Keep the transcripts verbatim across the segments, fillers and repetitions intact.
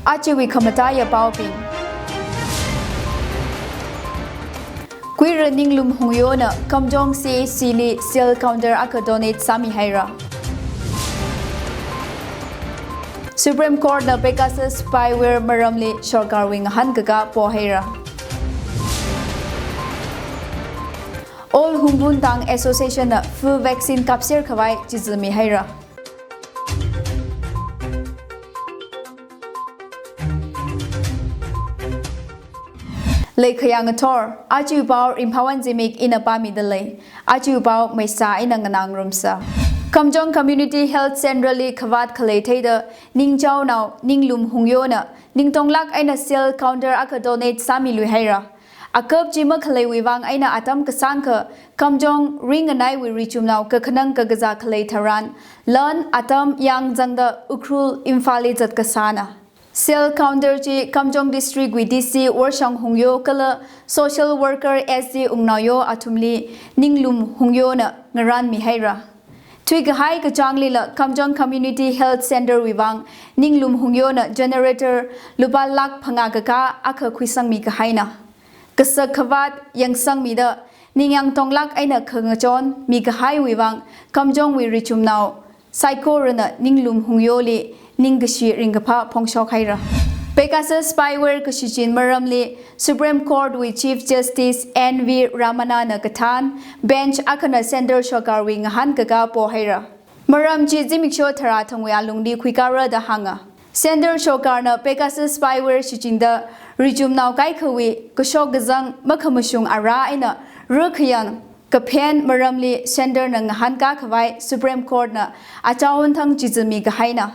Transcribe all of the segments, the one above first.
Ajawui khamataiya paobing. Kuira Ninglum Hungyona Kamjong C H C li cell counter akha donate sāmihaira. Supreme Court na Pegasus spyware maramli sorkarwui ngahānkakā pohaira. All Hungpung Tang Association na flu vaccine kapser khavai chizimihaira. Leikhayang athor, aja pao Ringphāwon Zimik ina pāmidalei, aja pao Meisa ina nganāngarumsa. Kamjong Community Health Centre li khavāt khalei theida ningchaonao Ninglum Hungyona ningtonglāk eina cell counter akha donate sāmiluihaira. Akap chi makhaleiwui vang eina atam kasāngkha Kamjong ringanaiwui richumnao kakhanang kakazā khalei tharan lan atam yāngzangda Ukhrul Imphalli zatkasāna. Cell counter chi Kamjong District wui D C Worshang Hungyo kala social worker S D Ungnaoyo athumli Ninglum Hungyona ngaranmihaira. Thuikahai kachānglila Kamjong Community Health Centre wui vang Ninglum Hungyona generator lupā lakh phangā kakā akha khuisangmi kahaina. Kasak khavāt yangsangmida ningyāng tonglāk eina khangachon mikahaiwui vang Kamjongwui richumnao saikorana Ninglum Hungyoli ningkashi ringkaphā phongshokhaira. Pegasus spyware kashichin maramli Supreme Court wui Chief Justice N V Ramana na kathān bench akhana Centre sorkarwui ngahānkakā pohaira. Maram chi zimiksho tharā thangwui alungli khuikāra da hānga. Centre sorkarna Pegasus spyware shichinda richumnao kaikhawui kashok kazang makhamashung ara eina rākhayang kaphen maramli Centre na ngahānkā khavai Supreme Court na achaon thang chizimi kahaina.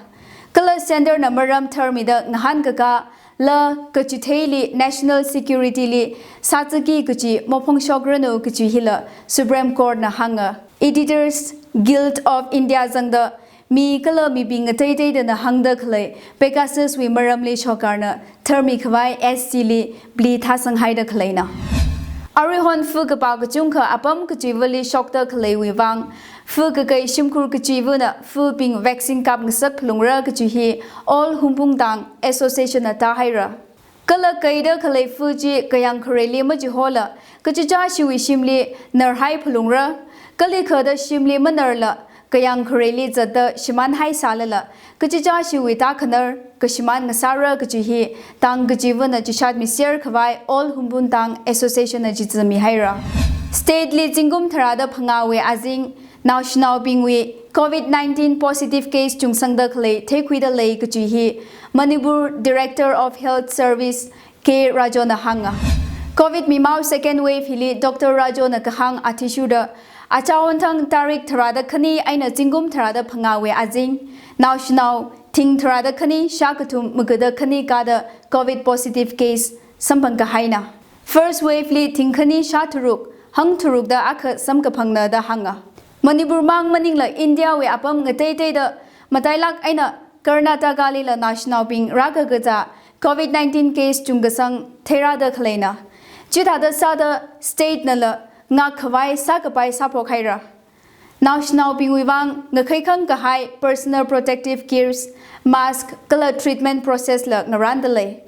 Kala Centre na maram tharmida ngahānkakā la kachitheili national security li sāzaki kachi maphongshokranu kachi hila Supreme Court na hānga. Editors Guild of India zangda mi kala mibing ngateiteidana hāngda khalei Pegasus wui maramli sorkarna tharmi khavai S C li pli thāsanghaida khaleina. Aruihon flu kapā kachungkha apam kachivali shokda khaleiwui vang, flu kakai shimkhur kachivana flubing vaccine kapngasak phalungra kachi hi All Hungpung Tang Association na tāhaira. Kala kaida khalei flu chi kayāng khareili machihola, kachichāshiwui shimli narhai phalungra, kalikhada shimli manarla, kayāng khareili zatda shimānhai sālala, kachichāshiwui tākhanar kashimān ngasāra kachi hi tang kachivana chishatmiser khavai All Hungpung Tang Association na chizimihaira. State li zingkum tharāda phangāwui azing naoshinaobingwui covid nineteen positive case chungsangda khalei theikhuida lei kachi hi Manipur Director of Health Service K Rajona hānga. Covid mimao second wave hili Doctor Rajona kahāng athishurda, achaon thang tarik tharāda khani eina zingkum tharāda phangāwui azing naoshinao thing tharāda khani shākathum magada khani kada covid positive case samphang kahaina. First wave li thing khani shātharuk, hangtharukda akha samkaphangna da hānga. Manipur mang maningla India wui apam ngateiteida matailāk eina Karnataka lila naoshinaobing rākakazā covid nineteen case chungkasang theirāda khaleina. Chithāda sāda state nala ngak khavai sākapai sāphokhaira. Naoshinaobingwui vang ngakhaikhang kahai personal protective gears, mask kala treatment process la ngarānda lei.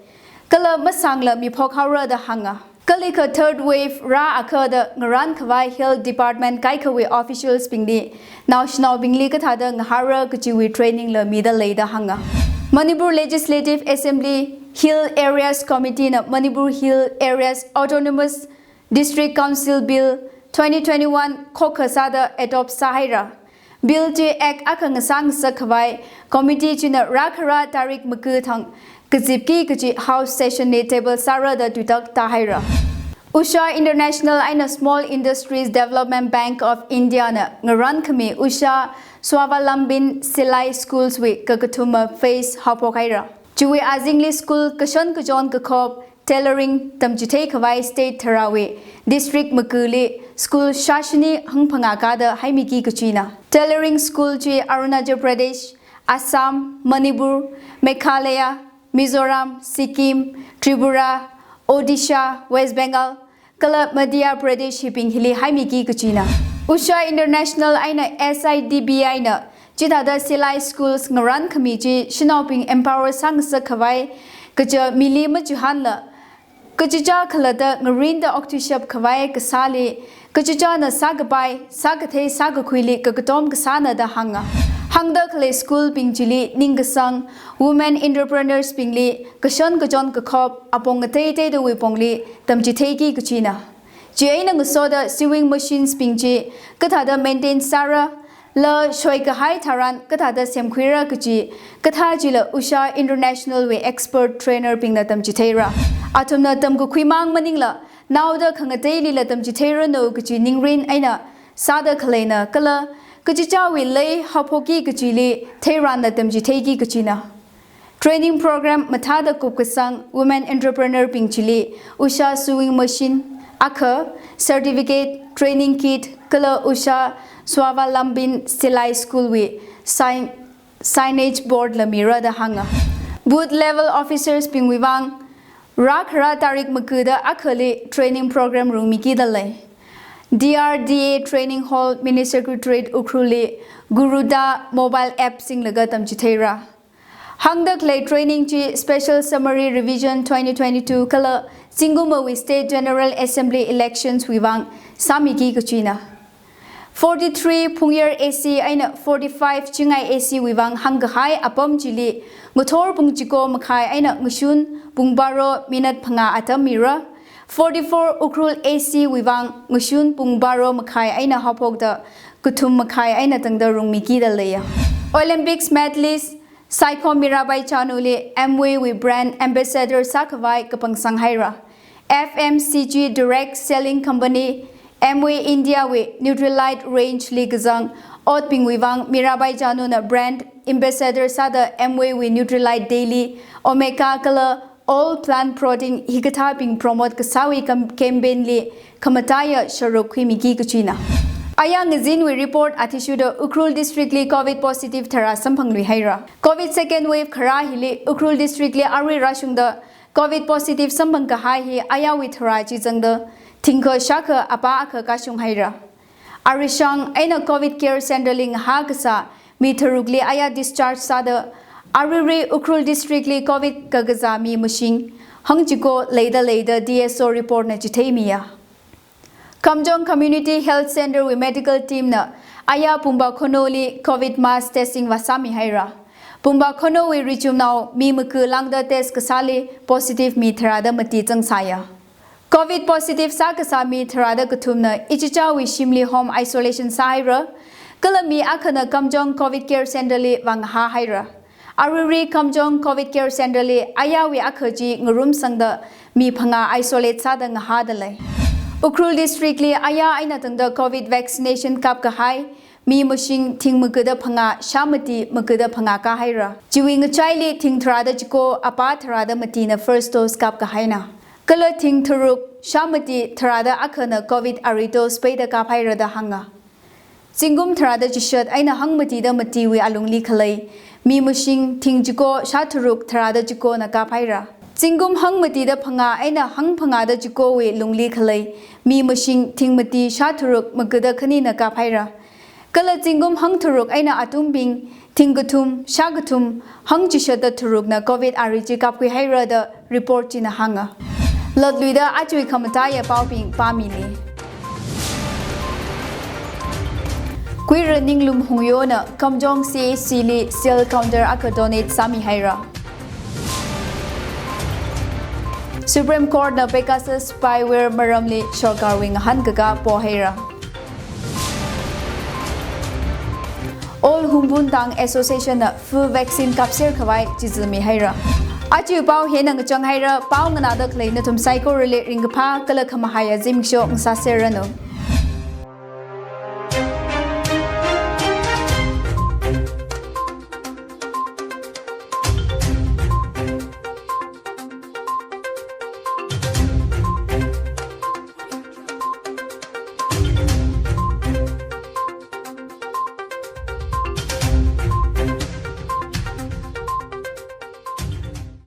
Kala masāngla miphok haora da hānga. Kalikha third wave rāakha da ngarān khavai health department kaikhawui officials bingli naoshinaobingli kathāda ngahāra kachiwui training la mida lei da hānga. Manipur Legislative Assembly Hill Areas Committee na Manipur Hill Areas Autonomous District Council Bill twenty twenty-one khokha sāda adopt sāhaira. Bill chi act akha ngasāngasak khavai committee china rākhara tarik maga thang kazipki kachi House session li table sāra da tuitak tāhaira. Usha International eina Small Industries Development Bank of India na ngarānkhami Usha Swavalambi Silai Schools wui kakathuma phase haophokhaira. Chiwui azingli school kashon kachon kakhop tailoring tamchithei khavai state tharāwui district maguli school shāshini hangphangā kada haimiki kachina. Tailoring school chi Arunachal Pradesh, Assam, Manipur, Meghalaya, Mizoram, Sikkim, Tripura, Odisha, West Bengal, kala Madhya Pradesh hibing hili haimiki kachina. Usha International eina S I D B I na Chithāda Silai Schools ngarankhami chi shanaobing empower sāngasak khavai, kaja mili machihānla, kachichā khalatta ngarinda oktuishap khavai kasāli, kachichāna sākapai, sākathei, sākakhuili kakatom kasāna da hānga. Hāngda khalei school bing chili ningkasang, women entrepreneurs bingli kashon kachon kakhop, apong ngateiteidawui pongli tamchitheiki kachina. Chieina ngasoda sewing machines bing chi kathāda maintain sāra, la shoikahai tharan kathāda semkhuira kaji, kathā chila Usha International wui expert trainer bingna tamchitheira. Athumna tamkakhui mang maningla, naoda khangateilila tamchitheiranu kaji ningrin eina sāda khaleina kala, kachichāwui lei haophokki kajili theiranna tamchitheiki kachina. Training program mathāda kupkasang women entrepreneur bing chili Usha sewing machine akha, certificate, training kit, kala Usha Swavalambi Silai School wui sign, signage board la mira da hānga. Booth level officers bingwui vang rākhara tarik makuda akhali training program rungmikida lei. D R D A Training Hall, Mini Secretariat Ukhrulli Guruda mobile app singlaga tamchitheira. Hāngda khalei training chi special summary revision twenty twenty-two kala zingkumwui State General Assembly elections wui vang sāmiki kachina. Forty-three phungyar A C eina forty-five chingai A C wui vang hāngkahai apam chili ngathor pung chiko makhai eina ngashun pung baro minute phangā atam mira. Forty-four Ukhrul A C wui vang ngashun pung baro makhai eina haophokda kathum makhai eina tangda rungmikida leiya. Olympics medalist Saikhom Mirabai Chanuli Amway wui brand ambassador sākhavai kapangsang haira. F M C G Direct Selling Company, Amway India wui Nutrilite range li kazang otbingwui vang Mirabai Chanuna brand ambassador sāda Amway wui Nutrilite Daily, Omega kala All Plant Protein hikathābing promote kasāwui cam-, campaign li khamataiya sharuk khuimiki kachina. Aya ngazinwui report athishurda Ukhrul District li covid positive tharā samphangluihaira. Covid second wave kharā hili Ukhrul District li arui rāshungda covid positive samphang kahai hi ayawui tharā chi zangda thingkha shākha apā akha kashung haira. Arishang eina covid care center li ngahā kasā mi tharukli aya discharge sāda, aruirui Ukhrul District li covid kakazā mi mashing hangchiko leida lei da D S O report na chitheimiya. Kamjong Community Health Center wui medical team na aya Pumba Khonoli covid mass testing vāsāmihaira. Pumba Khonowui richumnao mi maku lāngda test kasāli positive mi tharāda mati zangsāya. Covid positive sākasā mi tharāda kathumna ichichāwui shimli home isolation sāhaira. Kala mi akhana Kamjong Covid Care Center li vāngahā haira. Aruirui Kamjong Covid Care Center li ayawui akha chi ngarumsangda mi phangā isolate sāda ngahāda lei. Ukhrul District li aya eina tangda covid vaccination kapkahai mi mashing thing makuda phangā shāmati makuda phangā kāhaira. Chiwui ngachaili thing tharāda chiko apā tharāda matina first dose kapkahaina. Kala thing tharuk shāmati tharāda akhana covid ari dose peida kaphaira da hānga. Zingkum tharāda chishat eina hangmatida matiwui alungli khalei mi mashing thing chiko shātharuk tharāda chikona kaphaira. Zingkum hangmatida phangā eina hangphangāda chikowui lungli khalei mi mashing thing mati shātharuk makuda khanina kaphaira. Kala zingkum hangtharuk eina atumbing thing kathum shākathum hangchishatda tharukna covid ari chi kapkhuihaira da report china hānga. Latluida achui khamataiya paobing pāmili. Kuira Ninglum Hungyona Kamjong C H C li cell counter akha donate sāmihaira. Supreme Court na Pegasus spyware maramli sorkarwui ngahānkakā pohaira. All Hungpung Tang Association na flu vaccine kapser khavai chizimihaira. Achi pao hina ngachang haira, pao nganāda khalei nathum saikorali ringkaphā kala khamahaiya zimiksho ngasāserranu.